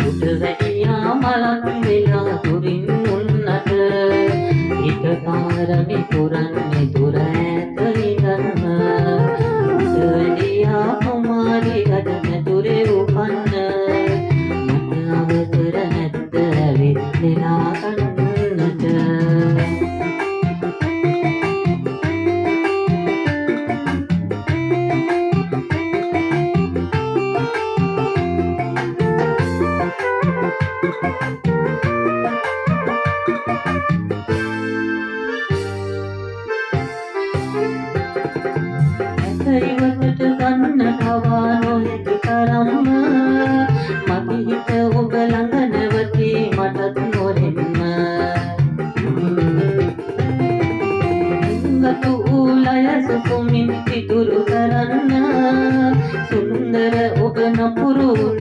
උඩ වැටියා මලක් වෙලා දුරින් උන්නට හිත පාරමි පුරන්නේ දුර ඈත ඉඳන්ම. උඩ වැටියා කුමාරි අද මැදුරේ උපන්න මට අවසර නැද්ද ඇවිත් නෙලා ගන්නට? ඇස ඉවතට ගන්න තවා නොහැකි තරම්ම